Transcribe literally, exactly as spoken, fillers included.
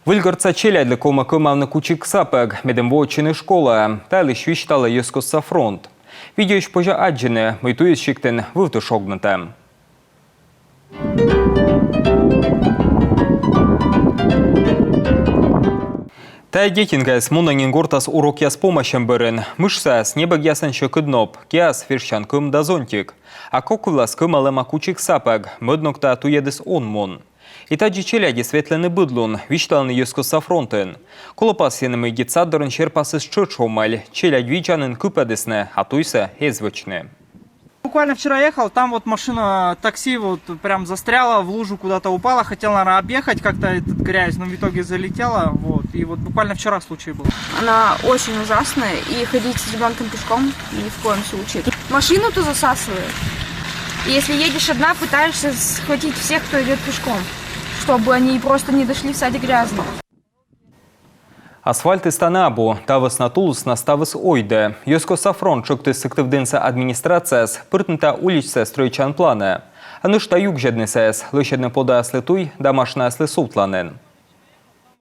Выльгортса челядьлы колӧ кӧмавны кучик сапӧг, медым воӧдчыны школаӧ. Та йылысь висьталӧ Йӧзкостса фронт. Видеоысь позьӧ аддзыны, мый туйыс сиктын вывті шогнытӧм. Тайӧ детинкаыс мунӧ нин гортас урокъяс помасьӧм бӧрын. Мышсаяс небӧгъясӧн сьӧкыд ноп, киас вежсян кӧм да зонтик. А кок вылас кӧмалӧма кучик сапӧг, мӧд ног та туйӧдыс он мун. И тадзи челядьыс ветлӧны быд лун, висьталӧны Йӧзкостса фронтын. Колӧ пасйыны, мый детсад дорын серпасыс тшӧтш омӧль. Челядь видзанін кыпӧдісны, а туйсӧ эз вӧчны. Буквально вчера ехал, там вот машина, такси вот прям застряла, в лужу куда-то упала, хотел, наверное, объехать как-то этот грязь, но в итоге залетела, вот, и вот буквально вчера случай был. Она очень ужасная, и ходить с ребенком пешком ни в коем случае. Машину-то засасывает. И если едешь одна, пытаешься схватить всех, кто идет пешком, чтобы они просто не дошли в садик грязные. Асфальтыс тані абу, та вӧсна тулыс на ставыс ойдӧ. Йӧзкостса фронт тшӧктіс Сыктывдінса администрацияӧс пыртны та уличсӧ стрӧитчан планӧ. А нӧшта югзьӧдны сійӧс, лӧсьӧдны подаяслы туй да машинаяслы сувтланін.